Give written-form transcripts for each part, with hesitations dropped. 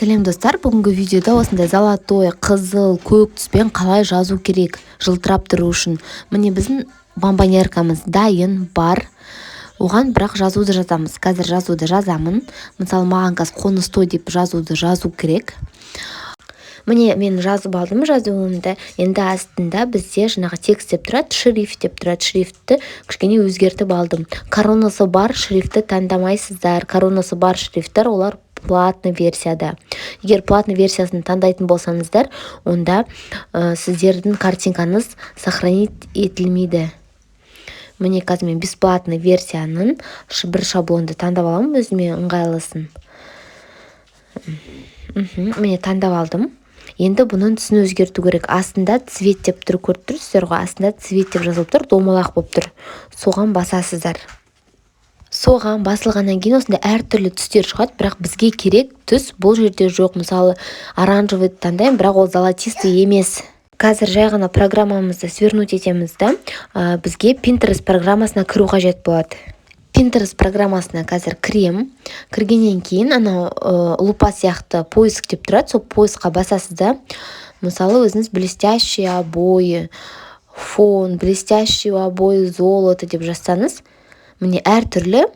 Сәлем, достар! Бүгінгі видеода осындай золотой, қызыл, көк түспен қалай жазу керек жылтырап тұру үшін. Міне, біздің бомбонеркамыз дайын бар. Оған бірақ жазуды жазамыз. Қазір жазуды жазамын. Мысалы, маған қазір «Қоныс той» деп жазуды жазу керек. Міне, мен жазып алдым жазуымды. Енді астында бізде жаңағы текст деп тұрады, шрифт деп тұрады. Шрифтті кішкене өзгертіп алдым. Коронасы бар шрифтті таңдамайсыздар. Коронасы бар шрифттер, олар платный версияда. Егер платный версиясын таңдайтын болсаңыздар, онда сіздердің картинкаңыз сохранить етілмейді. Міне, қазір мен бесплатный версияның бір шаблонды таңдап аламын, өзіме ыңғайлысын. Міне, таңдап алдым. Енді бұның түсін өзгерту керек. Астында цвет деп тұр, көріп тұрсыздар ғой. Астында цвет деп жазылып тұр, домалақ болып тұр. Соған басасыздар. Соған басылғаннан кейін осындай әртүрлі түстер шығады, бірақ бізге керек түс бұл жерде жоқ. Мысалы, оранжевый таңдаймын, бірақ ол золотистый емес. Қазір жай ғана программамызды свернуть етеміз да, бізге Pinterest программасына кіру қажет болады. Pinterest программасына қазір кірем. Кіргеннен кейін анау лупа сияқты поиск деп тұрады, сол поискқа басасыз да, мысалы, өзіңіз «блестящие обои фон», «блестящие обои золото» деп жазсаңыз, міне, әртүрлі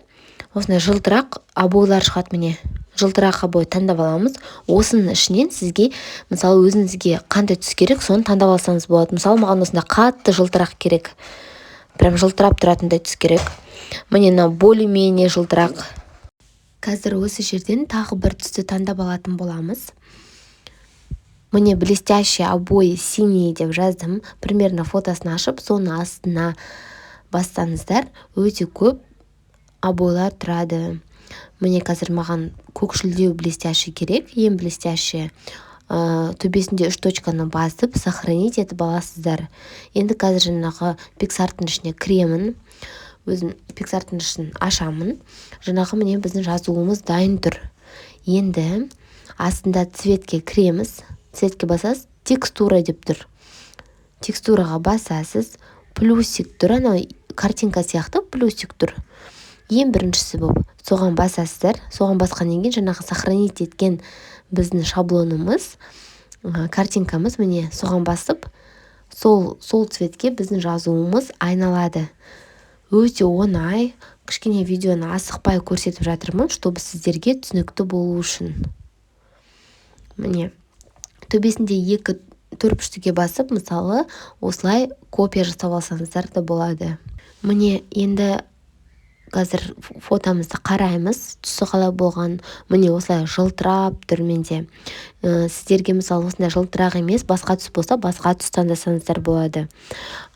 осындай жылтырақ обойлар шығады. Міне, жылтырақ обой таңдап аламыз. Осының ішінен сізге, мысалы, өзіңізге қандай түс керек, соны таңдап алсаңыз болады. Мысалы, маған осындай қатты жылтырақ керек, прям жылтырап тұратындай түс керек. Міне, мынау более менее жылтырақ. Қазір осы жерден тағы бір түсті таңдап алатын боламыз. Міне, «блестящие обои синие» деп жаздым. Примерно фотосын ашып, соның астына бассаңыздар, өте көп обойлар тұрады. Міне, қазір маған көкшілдеу блестящий керек, ең блестящий. Төбесінде үш точканы басып, сохранить етіп аласыздар. Енді қазір жаңағы PicsArt-тың ішіне кіремін, өзім PicsArt-тың ішін ашамын. Жаңағы, міне, біздің жазуымыз дайын тұр. Енді астында цветке кіреміз. Цветке басасыз, текстура деп тұр, текстураға басасыз. Плюсик тұр, анау картинка сияқты плюсик тұр ең біріншісі болып, соған басасыздар. Соған басқаннан кейін жаңағы сохранить еткен біздің шаблонымыз, картинкамыз, міне, соған басып, сол цветке біздің жазуымыз айналады. Өте оңай. Кішкене видеоны асықпай көрсетіп жатырмын, чтобы сіздерге түсінікті болу үшін. Міне, төбесінде екі төртбұрыштыге басып, мысалы, осылай копия жасап алсаңыздар да болады. Міне, енді қазір фотомызды қараймыз, түсі қалай болған. Міне, осылай жылтырап тұр менде. Сіздерге, мысалы, осындай жылтырақ емес, басқа түс болса, басқа түс таңдасаңыздар болады.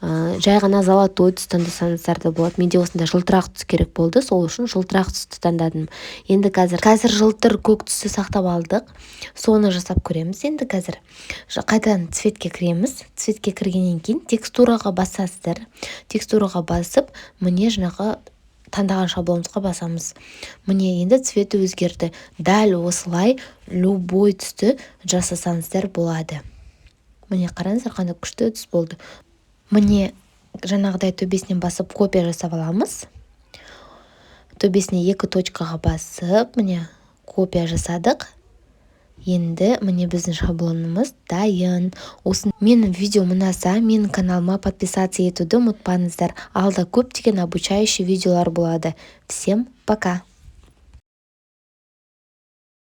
Жай ғана золотой түс таңдасаңыздар да болады. Менде осындай жылтырақ түс керек болды, сол үшін жылтырақ түсті таңдадым. Енді қазір жылтыр көк түсті сақтап алдық, соны жасап көреміз. Енді қазір қайтадан цветке кіреміз. Цветке кіргеннен кейін текстураға басасыздар. Текстураға басып, міне, жаңағы таңдаған шаблонымызға басамыз. Міне, енді цветі өзгерді. Дәл осылай любой түсті жасасаңыздар болады. Міне, қараңыздар, қандай күшті түс болды. Міне, жаңағыдай төбесінен басып, копия жасап аламыз. Төбесіне екі точкаға басып, міне, копия жасадық. Енді, міне, біздің шаблонымыз дайын. Осы менің видеом ұнаса, менің каналыма подписаться етуді ұмытпаңыздар. Алда көптеген обучающий видеолар болады. Всем пока!